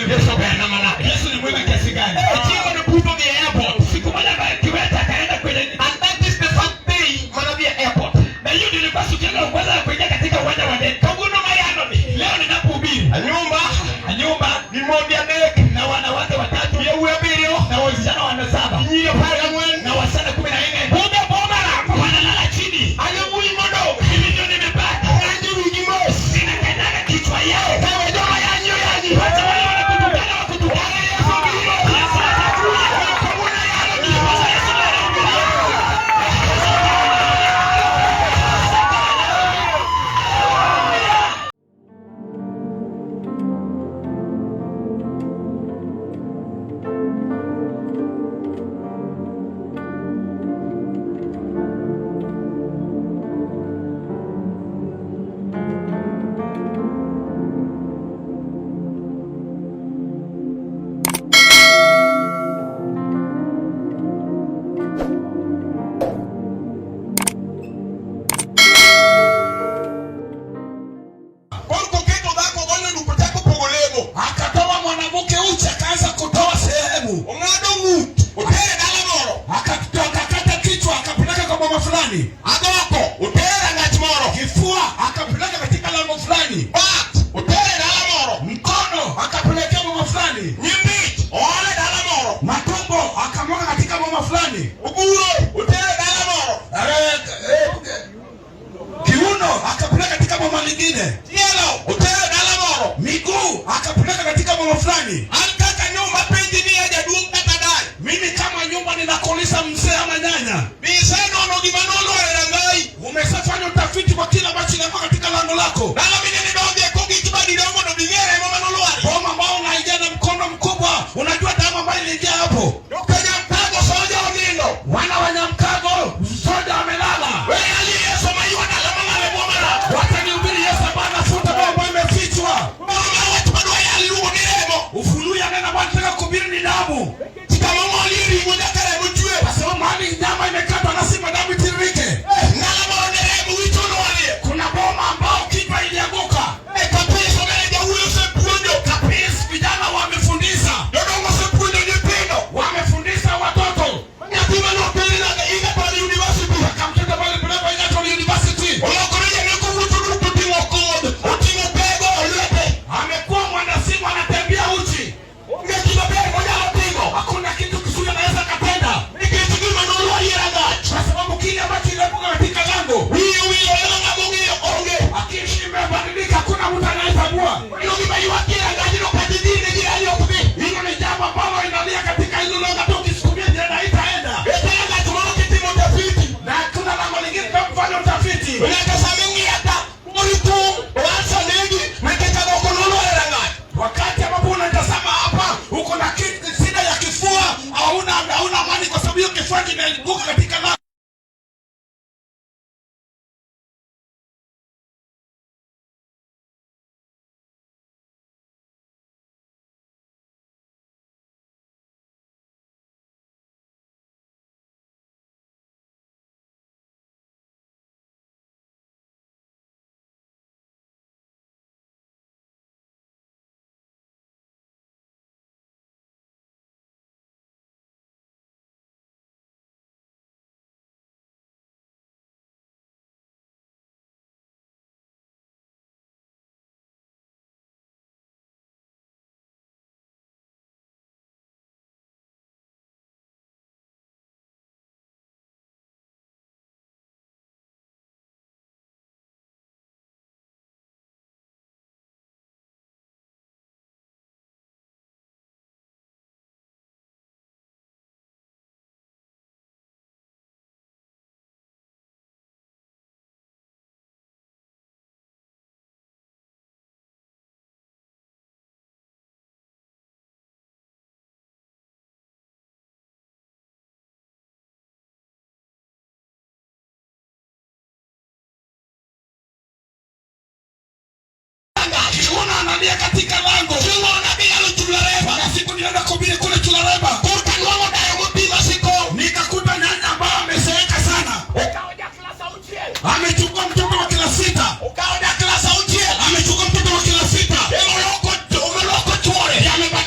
Yesu ber manade. Yesu ni mwema kiasi gani? Chieng' mane Putho dhi e airport. Siku moja ambaye Kiwete akaenda kwenye, And that is the first day mane adhi e airport. Na hiyo ndio ilikuwa siku yangu ya kwanza ya kuingia katika uwanja wa ndege. Kawuono mayalo ni. Leo ninapohubiri Anyumba nyumba gi monde adek. Na wanawake watatu Yawuoyi abiriyo. Na wasichana 7 Nyiri 14. Na wasichana 14 Budho boma wanalala chini. An e wuoyi modong'. Mimi ndio nimebaki, Ang'anjo wigi mos. ninakanyaga kichwa yao. Kawe joma yanyi oyanyi. Wacha wale wanakutukana wakutukana. Yesu biro. Yesu atakuja. Kawuono ayalo ni. Ndiposa Yesu ndiye anahubiria. Koro koketo dhako gonyo duk ochako pogo lemo. Akatoa mwanamke uchi, akaanza kutoa sehemu. Ong'ado ng'ut otere dala moro. Akakata kichwa, akapeleka kwa mama fulani. Agoko otere rangach moro. Kifua akapeleka katika lango fulani. Bat otere dala moro. Mkono akapelekea mama fulani. Nyimbich oole dala moro. Matumbo akamwaga katika mama fulani. Oguro otere dala moro. Kiuno akapeleka katika mama lingine. Tielo otere dala moro. Miguu akapeleka katika mama fulani. An kaka nyumba penji ni e jaduong' kata dai. Mimi kama nyumba ninakuuliza, mzee ama nyanya, Bisenono gima nolwar e rangai. umeshafanya utafiti kwa kila ambacho inakuwa katika lango lako? Dala minene donje kogich badi dongo to ding'e remo manolwar. Boma ambao unaingia na mkono mkubwa, unajua damu ambayo iliingia hapo. Ka Nyamkago soja onindo. Wana wa Nyamkago soja wamelala. We ali Yesu maywa dala mang'alo e boma no. Watanihubiri Yesu ambaye anafuta mambo ambayo imefichwa. Boma wach madwa yal iluongo ni remo. Ufunuo ya neno ambayo nataka kuhubiri ni damu, Kama ong'olie ring'o nyaka remo chwer. kwa sababu mahali nyama imekatwa lazima damu itiririke. Ndala moro ne remo wich olwarie. Kuna boma ambao kichwa ilianguka. E kapis ogere jawuoyi osepuonjo. Kapis, vijana wamefundisha, Jodongo osepuonjo nyithindo. wamefundisha watoto. Nyathi mane okel Egerton University. Mpaka mtoto pale pelekwa Egerton University Olokore janeko wuotho duk oting'o kod. Oting'o pego e lwete. Amekuwa mwanasimu, anatembea uchi. Onge gima ber monyalo timo. Hakuna kitu kizuri anaweza katenda, Nikech gima nolwarie rangach. kwa sababu kile ambacho ilianguka katika lango, Wiye owilore ma ng'ama ong'eyo onge. akiishi imebadilika, hakuna mtu anayetambua. Iyudo gima ywak e rangajno kata idhi ne jirani ok dhi. Hilo ni jambo ambalo inalia katika hilo lango, hata ukisukumia jirani haitaenda. Ete rangach moro kitimo utafiti. Na hakuna lango lingine tunapofanya utafiti. Nyaka sama ing'iya ka mori tung' oansa negi nikech agoko nolwar e rangach. Wakati ambapo unatazama hapa, uko na shida ya kifua, hauna amani kwa sababu hiyo kifua kimeanguka katika lango. Kiuno analia katika lango. Kuna siku nilienda kuhubiri kule Chulareba, Korka nwang'o dayo mopima siko. Nikakuta nyanya ambayo amezeeka sana, Okawo ja klas auchiel. Amechukua mtoto wa class 6, Okawo ja klas auchiel. Amechukua mtoto wa class 6, Emoloko omoloko chuore. Amebadilisha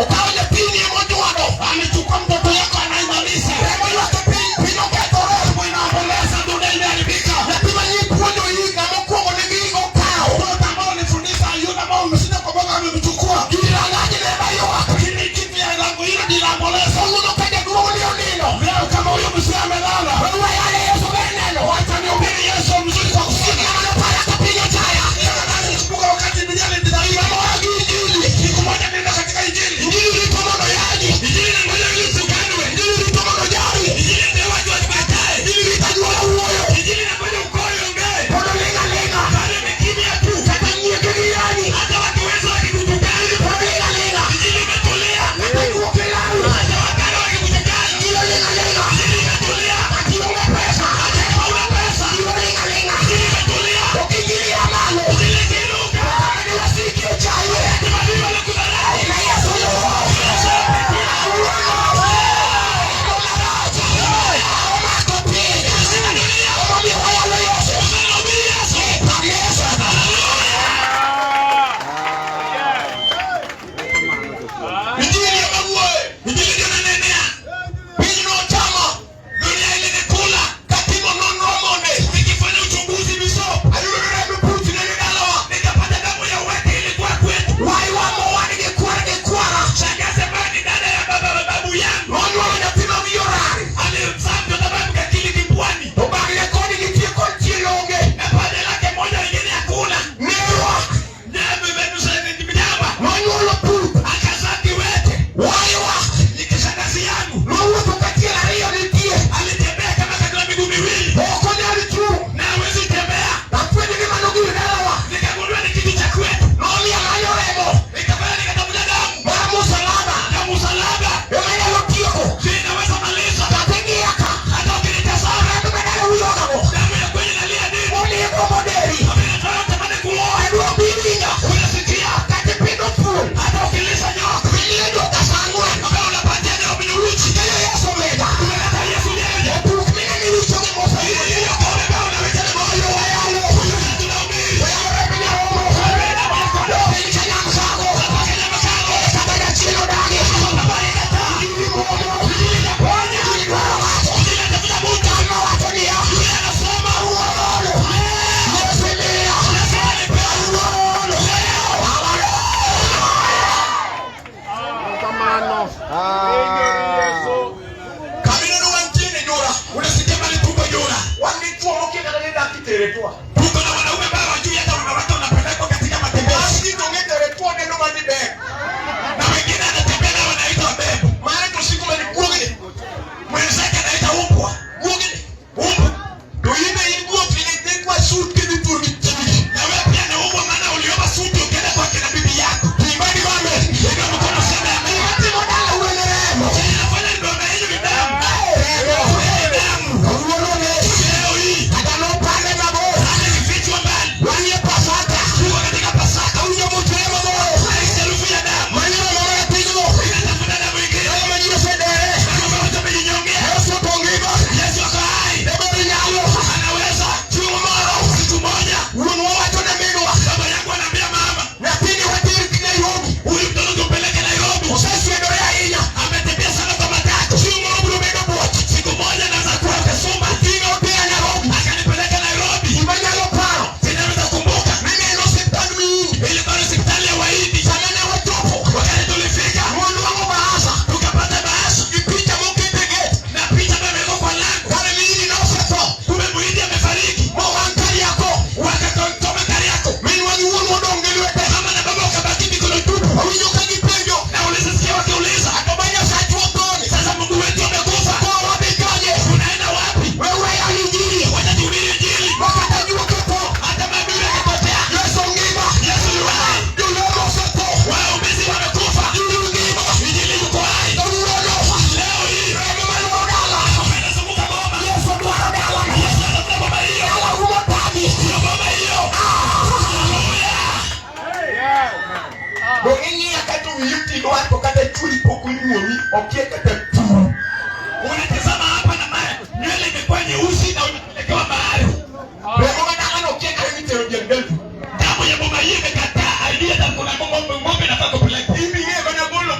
Okawo nyathini emojwado. Amechukua mtoto yako anaimaliza. Remo ywak e piny, piny okethore. Damu inaomboleza, dunia imeharibika. Nyathi ma nyipuonjo higa mokwongo nigi okawo. Mtoto ambao ulifundisha yule ambao umeshinda kwa Bwana amemchukua. Girang'any ne ywak. Lakini kitu ya lango hilo linaomboleza. Kawuono ka jaduong' ni onindo. Leo kama huyo mzee amelala, Wewe yale Yesu ber neno. wacha nihubiri Yesu mzuri kwa kusikia. Ng'ano para ka piny ochaya. Kumbuka wakati dunia ilidharauliwa. Gimoro gi injili. Siku moja nenda katika Injili. Injili rito mondo yanyi. Injili inangoja ili utukanwe. Injili rito mondo jari. Injili ndio watu wajibatae. Injili rito anyuola wuoyo. Injili inangoja ukoo iongee. Pod oling' aling'a. Bado ni kimya tu. Kata nyieke gi yanyi. Hata watu wezo wakikutukana. Pod oling' aling'a. Injili imetulia. Kata juok ilawi. Hata wakale wakikutukana. Injili oling' aling'a. Injili imetulia. Kata ionge pesa. Hata kama huna pesa. Injili oling' aling'a. Injili imetulia. Ok injili ya malo. Injili ikiinuka. Ni wasiki ochaye. Maadui wanakudharau. Ina Yesu yuo. Omako piny. Omiyo wayalo Yesu. Unahubiri Yesu. Par Yesu. Injili ema wuoye. Injili ndio inanenea. Piny nochama. Dunia ilinikula. Katimo nonro monde. Nikifanya uchunguzi bishop, Ayudo remb puch ne ni dalawa. nikapata damu ya uwete ilikuwa kwetu. Waiwa mowadgi kwara gi kwara. Shangazi ambaye ni dada ya baba wa babu yangu Nonyuolo nyathi ma wiye orari. alimzaa mtoto ambaye mkakili kipwani, To bang'e koni nitie konchiel onge. na paja lake moja lingine hakuna. Nerwa. Nyama Nonyuolo puth. akazaa kiwete. Waiwa. Ni kishangazi yangu Nowuotho kachiel ariyo nitie. alitembea kama katika miguu miwili Ok onyal chung'. na hawezi tembea. Afwenyo ni mano gir dalawa. Nikagundua ni kitu cha kwetu, Noliel ayo remo. nikafanya nikatafuta damu Mar musalaba. ya msalaba, Ema nyalo tieko. si inaweza maliza. Kata ing'iya ka. Hata ukinitazama Remb medalo wuyogago. damu ya kweli inalia nini? Onego moderi. Inafanya utamani kuoa. Aduok biringa. Unasikia Kata ipidho thuol. hata ukilisha nyoka Ilie joka sa ang'wen. ambayo unapatia na uminyuruchi Kelo Yesu meda. umeleta Yesu yeye Opuk mine ni richo gi Musa. hiyo kome ambayo unaweka na moyo Oyo wayalo. tunahubiri Wayalo remb nyaromo. Piny ka nyam sago. Kenya makao Kata jachien odagi. baba ikataa Injili muomo. Injili inaponya Injili dwaro ng'ato. Injili inatafuta mtu Kama wacho niya. yule anasema Awuoro. Yesu miya. Yesu anipe Awuoro. Kabila wantie ni Dora unasikia mali tuko Dora Wan gi chwo mokia kata ni dak itere twa. tuko na wanaume ambao hawajui hata wanawake wanapelekwa katika matembezi Wan gi to ng'e tere twa neno mani ber. na wengine anatembea nao wanaitwa bebo Mare to siko mani guogni. mwenzake anaita umbwa Guogni. umbwa To in be in guok nikech kwa sut kidhi tur gi chigi. na wewe pia ni umbwa maana uliomba suti ukienda kwa kina bibi yako Timbani bame. inua mkono sema amen Gima timo dala wuon remo. Chenye nafanya ni baba yenu ni damu Remo. damu Kawuono ne. leo hii Kata nopande mabor. hata ikifichwa mbali Wanie Pasaka. tuko katika Pasaka Awinjo much remo moro. haisi harufu ya damu Manyiro moro e pinyno. inatafuta damu ingine Remo ma ji osedere. kama watu wamejinyongea Yesu to ngima. Yesu ako hai Debor nyalo. anaweza Chieng' moro. siku moja Wuonwa wacho ne minwa. baba yangu anaambia mama Nyathini water Nairobi. huyu mtoto tumpeleke Nairobi Oseswedore ahinya. ametembea sana kwa matatu Chieng' moro biro bedo buoch. siku moja naweza kuwa kasumba Tinga otera Nairobi. akanipeleka Nairobi Gima nyalo paro. sinaweza kumbuka Ni ne en osiptand Mihindi. ilikuwa ni hospitali ya Wahindi Sama ne wachopo. wakati tulifika Wanwang'o bahasa. tukapata bahasha Gi picha moket e gate. na picha ambayo imewekwa kwa lango Kare Mihindi nosetho. kumbe Muhindi amefariki Mowang' Kariako. wakachoma Kariako Minwa gi wuonwa odong' gi lwete. mama na baba wakabaki mikono tupu Awinjo ka gipenjo. na ulisikia wakiuliza To ma Nyasachwa othoni. sasa Mungu wetu amekufa Koro wadhi kanye? tunaenda wapi We weyo Injili. watatuhubiri Injili Ma kata juok otho. hata maadui wakipotea Yesu ngima. Yesu yu hai Jolemo osetho. waumini wamekufa Injili ngima. Injili yuko hai Kawuono. leo hii Remo maluoro dala. inazunguka boma Yesu dwaro dalano. Yesu anatafuta boma hiyo Dala rumo tami. hiyo boma hiyo To ing'iya kata wiyi oting'o to kata chuli pok onyuomi okia kata turu. unatazama hapa na nywele imekuwa nyeusi na umepelekewa mahali Remo ma dalano okia kata mitero dieng' delfu. damu ya boma hii imekataa haijui hata kuna ng'ombe ng'ombe inafaa kupelekwa In bing'e mana golo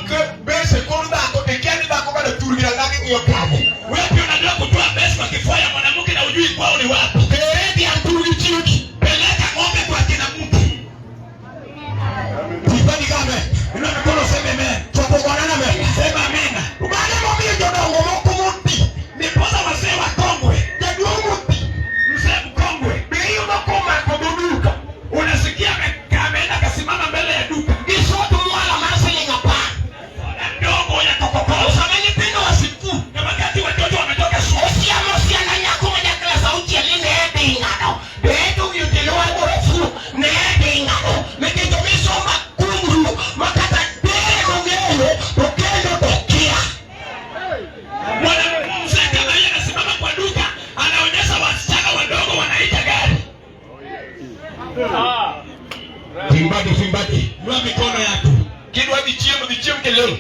dhi chiem kiling.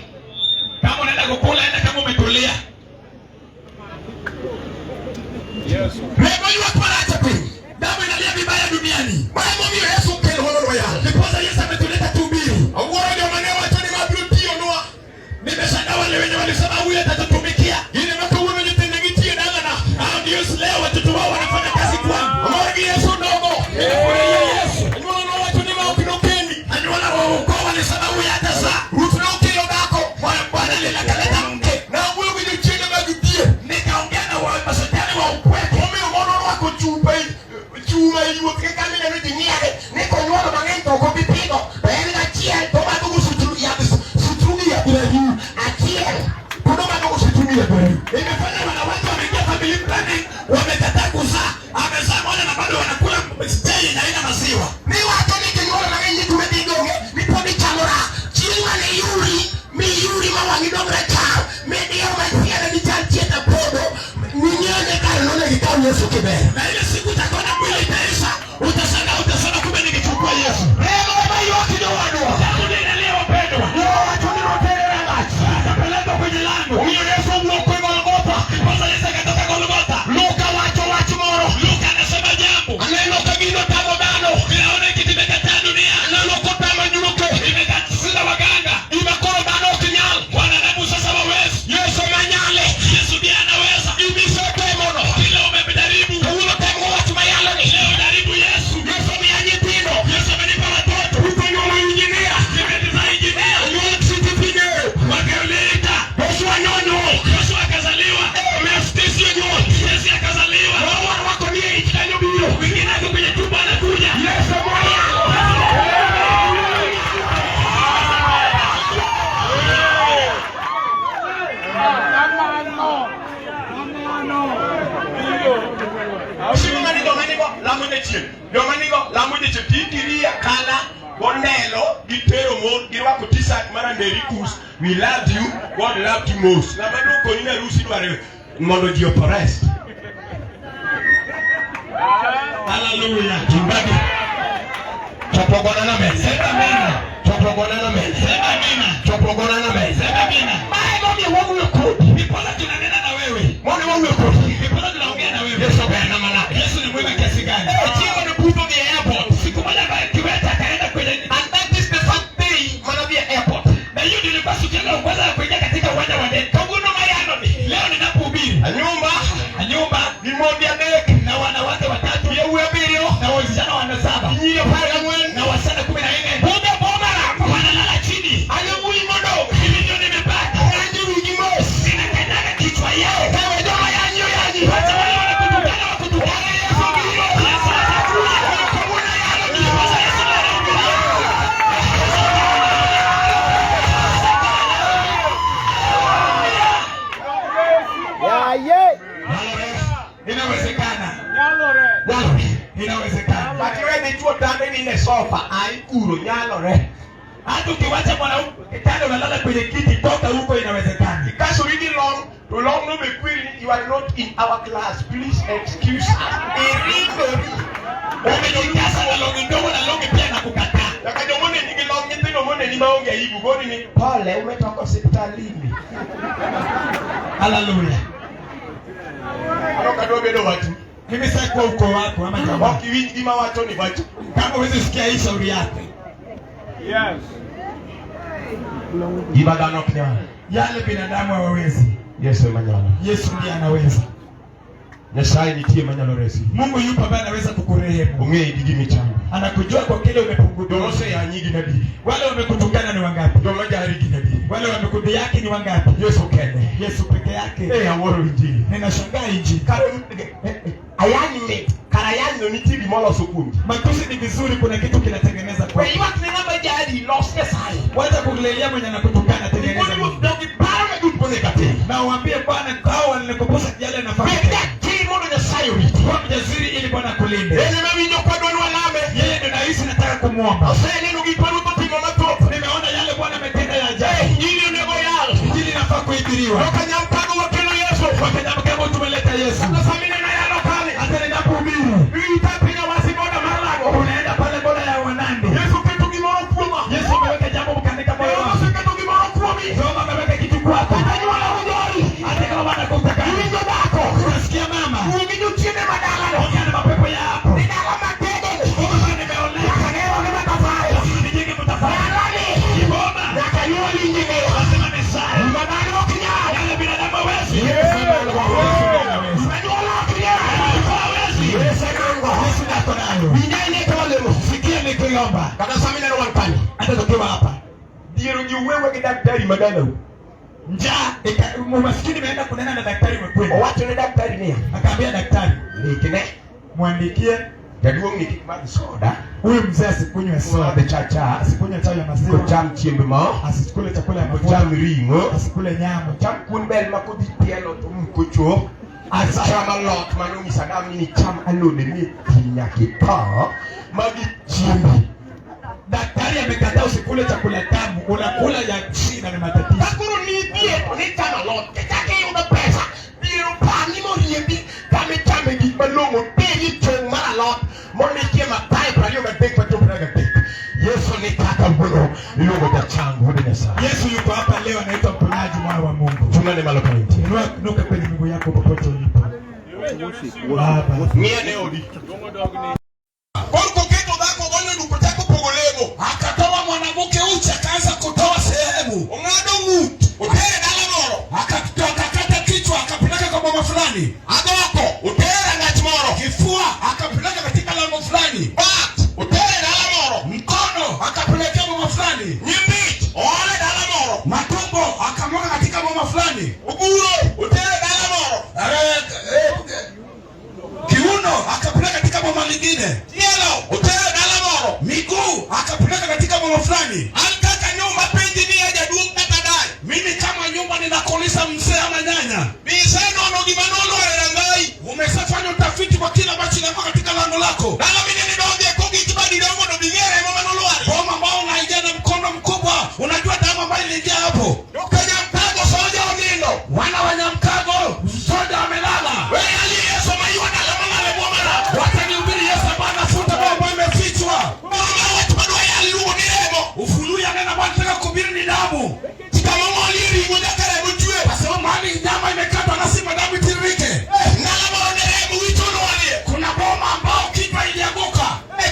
Kama unaenda kukula, enda kama umetulia. Remo ywak marach e piny. Damu inalia vibaya duniani. Ma emomiyo Yesu okelo mondo wayal. Ndiposa Yesu ametuleta tuhubiri. Awuoro joma ne wacho ni ma biro tiyonwa. Nimeshangaa wale wenye walisema huyu atatutumikia. Gin ema kawuono nyithindgi tiyo dalana. Hao ndio leo watoto wao wanafanya kazi kwangu. Amor gi Yesu dogo. Ninafurahia Yesu. Anyuola nowacho ni ma ok nokendi. Anyuola wa ukoo walisema huyu hatazaa. Ruth nokelo dhako. Bwana akaleta mke. Nawuoyo gi jochiende mag dhier. Nikaongea na wa mashetani wa upweke. Omiyo mon orwako chupa chuma e wuoth kaka mineno ji ng'iye ni konyuolo mang'eny to ok obi pidho to en gachiel to madho go sutru yadh sutru gi yadh rariw achiel pod omadho go sutru gi yadh rariw. Imefanya wanawake wameingia family planning, wamekataa kuzaa. Amezaa moja na bado wanakula chai yenye haina maziwa. Miwacho ni kinyuolo mang'eny ni tume dhi donge ni pod ichalo ra chieng' mane yuri miyuri ma wang'i dong rachar midiyo machielo gichal chieth apodo ming'ene kar nonego ikaw Yesu kiber. Na ile siku utakuona mwili itaisha, utashangaa, utasema kumbe ningechukua Yesu. Remo ema ywak jowadwa. Damu ndio inalia wapendwa. Nowacho ni notere rangach. Akapelekwa kwenye lango. Omiyo Yesu owuok e Golgotha. Ndiposa Yesu akatoka Golgotha. Luka wacho wach moro. Luka anasema jambo. Aneno ka gino tamo dhano. Ninaona hiki kimekataa dunia. Aneno kotamo nyuke. Imekatiza waganga. Gima koro dhano ok nyal. Wanadamu sasa wawezi. Yesu manyale. Yesu ndiye anaweza. Imisetemono. Kila umemjaribu. Kawuono temgo wach mayaloni. Leo jaribu Yesu. Yesu miya nyithindo. Yesu amenipa watoto. Ruto nyuolo injinia. Nimezaa injinia. Onyuol CTP Wakauliita. Joshua nonyuol. Joshua akazaliwa. Mestisi onyuol. Yesu akazaliwa. Roho warwako ni e ich kanyo biro. Wengine ako kwenye tumbo anakuja. Yesu moyalo. Chieng' mane joma nigo lamo jachien, joma nigo lamo jachien, titiri akala gondelo gitero mon girwako t-shirt mar Andericus, we love you, God loved you most. Ng'ama nokonyi ne harusi dwaro mondo ji oporest. Haleluya. Zimbabwe. Chokruok gonana amen. Sema amina. Chokruok gonana amen. Sema amina. Chokruok gonana amen. Sema amina. Mae momiyo wawuoyo kodi. Ndiposa tunanena na wewe. Mondo wawuoyo kodi. Ndiposa tunaongea na wewe. Yesu ber na manade. Yesu ni mwema kiasi gani? Eh, chieng' mane Ruto odhi e airport. Siku moja ambaye Kiwete akaenda kwenye And that is the first day mane odhi e airport. na hiyo ndio ilikuwa siku yangu ya kwanza ya kuingia katika uwanja wa ndege. Kawuono mayaloni. Leo ninapohubiri Anyumba nyumba gi monde adek na wanawake watatu yawuoyi abiriyo na wasichana wanne saba nyiri apar gang'wen na wasichana 14 budho bomaram wanalala chini. an e wuoyi modong' Mimi ndio nimebaki, ayanjo wigi mos ninakanyaga kichwa yao. kawe joma yanyi oyanyi Wacha wale wanakutukana wakutukane. Yesu biro. Yesu atakuja. Kawuono ayaloni. Ndiposa Yesu anahubiria. Nyalore. Inawezekana, Nyalore. inawezekana. But iwe dichuo tande ni e sofa ai kuro nyalore. Hata ukiwacha mwanaume kitanda unalala kwenye kiti, toka huko, inawezekana. Ikasori gi long to long no be kweri ni you are not in our class please excuse us. Iringori. Umejikaza na longi ndogo na longi pia na kukataa. Nyaka joma nigi long nyithindo moneni maonge aibu goni ni pole umetoka osiptalini. Haleluya. An ok adwa bedo watu. Mimi sitaki kuwa ukoo wako ama jamaa. Ok iwinj gima wacho ni wach. Kama huwezi sikia hii shauri yako, Gima dhano ok nyal. yale binadamu hawawezi, Yesu ema nyalo. Yesu ndiye anaweza. Nyasaye nitie manyalo resi. Mungu yupo ambaye anaweza kukurehemu, Ong'eyi gi gima ichando. anakujua kwa kile umepungukiwa. Joma oseyanyi gin adi? Wale wamekutukana ni wangapi? Joma jari gin adi? Wale wamekudhihaki ni wangapi? Yesu kende. Yesu peke yake. Eh, awuoro injili. Ninashangaa injili. Kare ayany mit. Kar ayanyno nitie gima oloso kuomi. Matusi ni vizuri, kuna kitu kinatengeneza kwa. We ywak ne ng'ama jari, los Nyasaye. Wacha kulilia mwenye anakutukana, tengeneza Nikoni Mungu. ruoth dog iparo matut monego atim. Na uambie Bwana, hao walikukosa yale nafasi. Bed jatir mondo Nyasaye oriti. Kuwa mjasiri ili Bwana akulinde. En ema winjo kwadwa ni walame. Yeye ndio nahisi nataka kumwomba. Oseneno gik ma ruoth otimo mathoth. Nimeona yale Bwana ametenda ya ajabu. Injili onego yal. Injili inafaa kuhubiriwa. Wakanyamkago wakelo Yesu. Wakanyamkago tumeleta Yesu. Kata sama ineno yalo kale. Hata ninapohubiri Ita piny Awasi boda mar Lago. unaenda pale boda ya Wanandi. Yesu keto gimoro kuoma. Yesu ameweka jambo katika moyo Yesu wangu. oseketo gimoro Ako nayo. Winja ine ka walemo. Sikia nikiomba. Kata sama ineno wan kani. Hata tukiwa hapa. Dhier onyiwewa gi daktari madalau. Njaa umaskini imeenda kunena na daktari mkweli. Owacho ne daktari niya, Akaambia daktari, ndikne mwandikie jaduong' ni kik madh soda, huyu mzee asikunywe soda, madh chacha, asikunywe chai ya maziwa, kocham chiemb mo, asikule chakula ya mafuta, kocham ring'o, asikule nyama. cham kuon bel ma kodhi tielo to muko cho, cham alot manong'iso Adam ni cham alode mie pi nyaka itho, magi chiembi. Daktari amekataa usikule chakula tamu, unakula ya shida na matatizo. Ka koro nidhier to nichamo alot, kichako iyudo pesa, dhier opami moriembi kama ichame gik malong'o, teri tong' mar alot mondikie Mathayo 23 machop 23. Yesu ni kaka wuono, iluongo jachang wuod Nyasaye. Yesu yuko hapa leo, anaitwa mponyaji, mwana wa Mungu. Chung'ane malo ka intie. Inua inuka kwenye miguu yako popote ulipo. Baba, Ng'iane odi. Koro koketo dhako gonyo duk ochako pogo lemo. Akatoa mwanamke uchi, akaanza kutoa sehemu, Ong'ado ng'ut, otere dala moro. akakata kichwa, akapeleka kwa mama fulani, Agoko, otere rangach moro. kifua akapeleka katika lango fulani, Bat, otere dala moro. mkono akapelekea mama fulani, Nyimbich, oole dala moro. matumbo akamwaga katika mama fulani, Oguro, otere dala moro. Kiuno akapeleka katika mama lingine, Tielo, otere dala moro. miguu akapeleka katika mama fulani. An kaka nyumba penji ni e jaduong' kata dayo. Mimi kama nyumba ninakuuliza mzee ama nyanya, Isenono gima nolwar e rangai. umeshafanya utafiti kwa kila ambacho inakuwa katika lango lako. Dala minene donje kogich badi dongo to bing'e remo manolwarie. Boma ambao unaingia na mkono mkubwa, unajua damu ambayo iliingia hapo. To ka Nyamkago soja onindo. Wana wa Nyamkago soja wamelala, We ali Yesu maywa dala malal e boma. watanihubiri Yesu ambaye anafuta mambo ambayo imefichwa. Boma wach madwa yal iluongo ni remo. Ufunuo ya neno ambayo nataka kuhubiri ni damu, Kama ong'olie ring'o nyaka remo chwe. kwa sababu mahali nyama imekatwa lazima damu itiririke. Ndala moro ne remo wich olwarie. Kuna boma ambao kichwa ilianguka.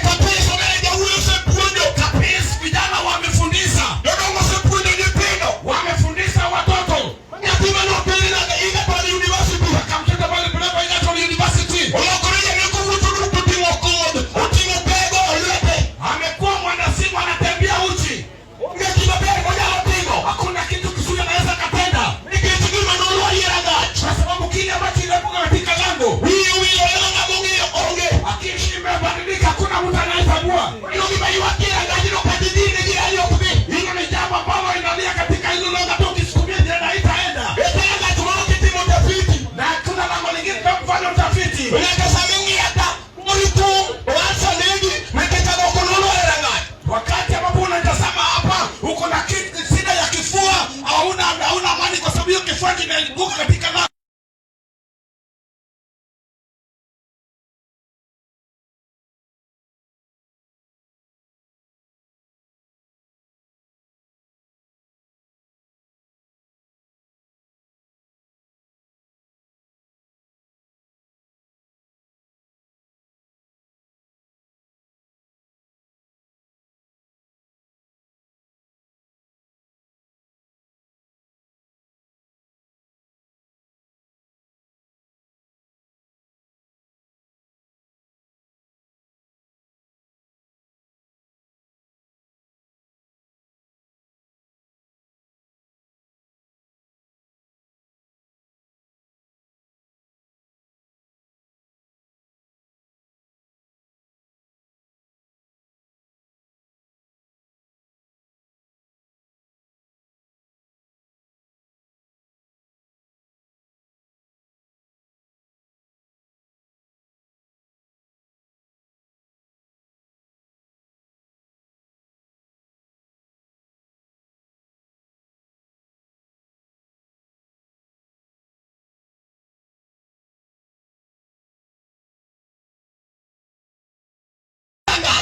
Kapis omera jawuoyi osepuonjo. Kapis, vijana wamefundisha, Jodongo osepuonjo nyithindo. wamefundisha watoto, Nyathi mane oter nyaka Egerton University. wakamtoto pale pelekwa Egerton University. Olokore janeko wuotho duk toting'o kod, oting'o pego e lwete. Amekuwa mwanasimu, anatembea uchi, Onge gima ber monyalo timo. hakuna kitu kizuri anaweza katenda, Nikech gima nolwarie rangach. kwa sababu kile ambacho ilianguka katika lango Wiye owilore ma ng'ama ong'eyo onge. akiishi imebadilika, hakuna mtu anayetambua. Ino gima ywak e rangajno kata idhi ne jirani ok dhi. Hilo ni jambo ambalo inalia katika hilo lango, hata ukisukumia jirani haitaenda, Ete rangach moro kitimo utafiti. na hakuna lango lingine tunakufanya utafiti. Nyaka sama ing'iya ka, mori tung', owach negi, nikech agoko nolwar e rangach. Wakati ambapo unatazama hapa, uko na shida ya kifua, hauna amani kwa sababu hiyo kifua kimeanguka katika lango.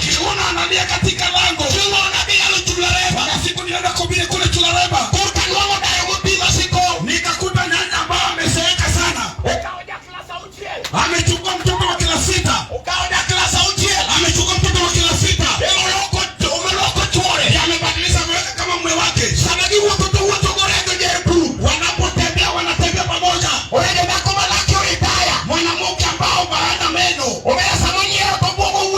Kiuno analia katika lango. Chieng' moro nadhi yalo Chulareba. Na siku nilienda kuhubiri kule Chulareba, Korka nwang'o dayo mopima siko. nikakuta nyanya ambayo amezeeka sana, Okawo ja klas auchiel. amechukua mtoto wa kila sita, Okawo ja klas auchiel. amechukua mtoto wa kila sita, Emoloko chuore. Yeye amebadilisha, ameweka kama mume wake. Sama giwuotho to wuotho goreto jer pur. Wanapotembea wanatembea pamoja. Orejo dhako ma lake oritaya. Mwanamke ambao haana meno, Omera sama onyiero to buogo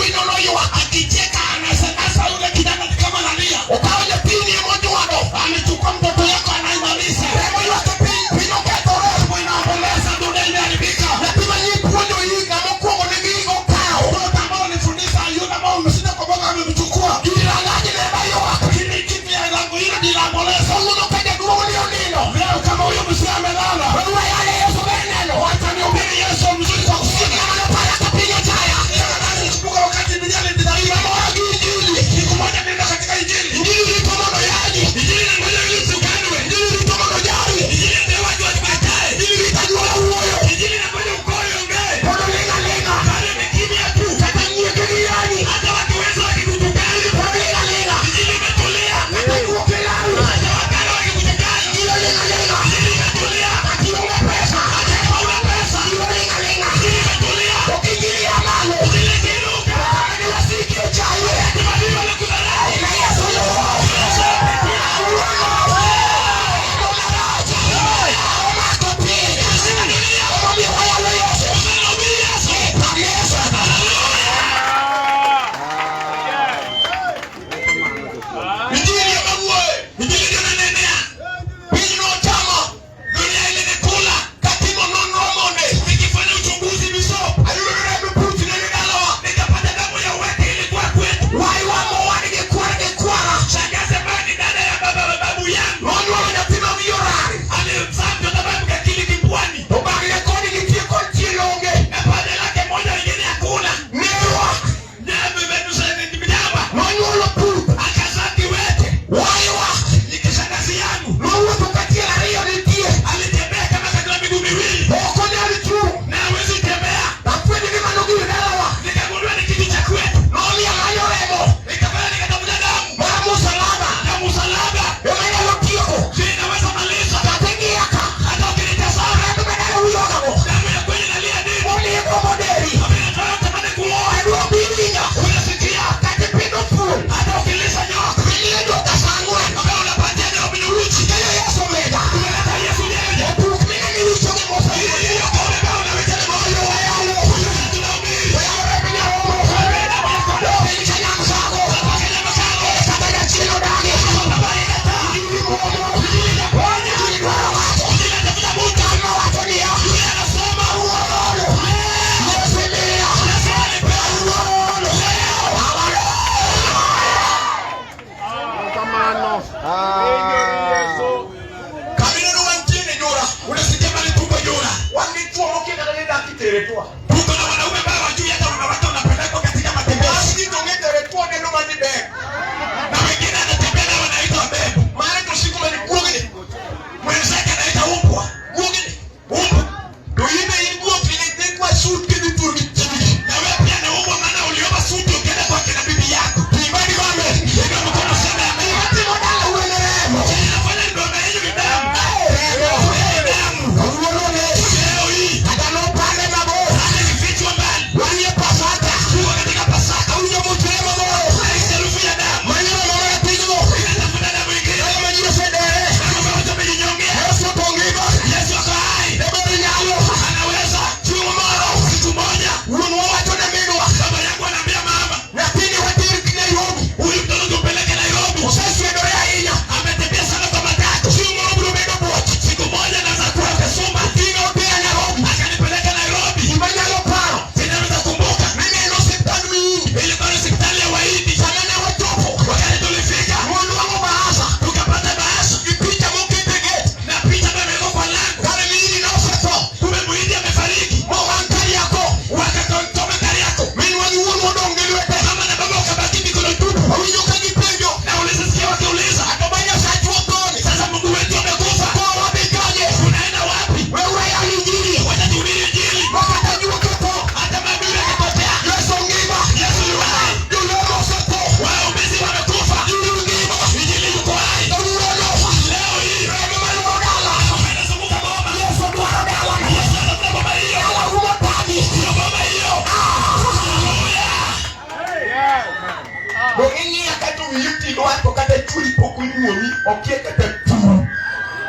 Okia kata turu.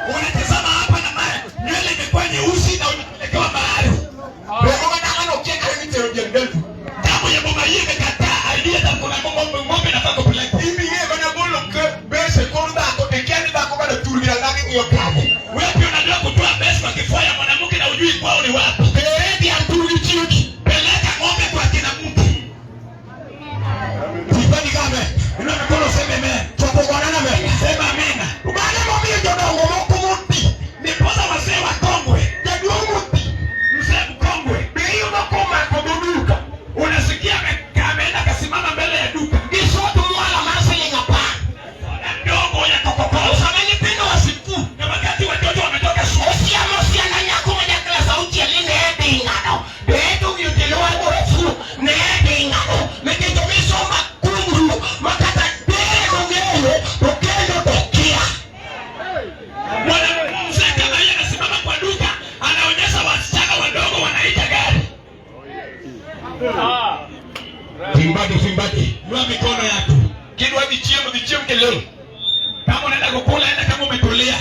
Unatazama hapa na nywele imekuwa nyeusi na unapelekewa mahali. Remo madalano okia kata mitero diel delfu. Damu ya boma hii imekataa, haijui hata kuna ng'ombe inafaa kupelekwa. In be ing'eyo mana golo bese kor dhako to ikia ni dhako kata tur gi rangagi ng'iyo kanye. Wewe pia unajua kutoa besi kwa kifua ya mwanamke na hujui kwao ni wapi. Tere dhiang' tur gi chiegi. Peleka ng'ombe kwa kina mtu. Tipani kame. Inua mikono useme amen. Chopo gwanana me. Sema amina. Mano momiyo jodongo moko moti. Ndiposa wazee wakongwe, Jaduong' moti. mzee mkongwe, Be iyudo komako dho duka. unasikia ameenda akasimama mbele ya duka Gi sot mwala mar siling 10. soda ndogo ya Coca-Cola, Sama nyithindo wasiku. na wakati watoto wametoka shule Osiamo siana nyako ma ja klas 6 ni ne dhi ng'ado. To eto wi otelo wagore fu ne dhi ng'ado. Nikech omisumba kungru ma kata tere ong'eyo to kendo to kia. mwana mzee kama yeye anasimama kwa duka anaonyesha wasichana wadogo wanaita gari. Timbadi timbadi. Inua mikono yako. Kidwa dhi chiemo dhi chiem kilelo. Kama unaenda kukula, enda kama umetulia.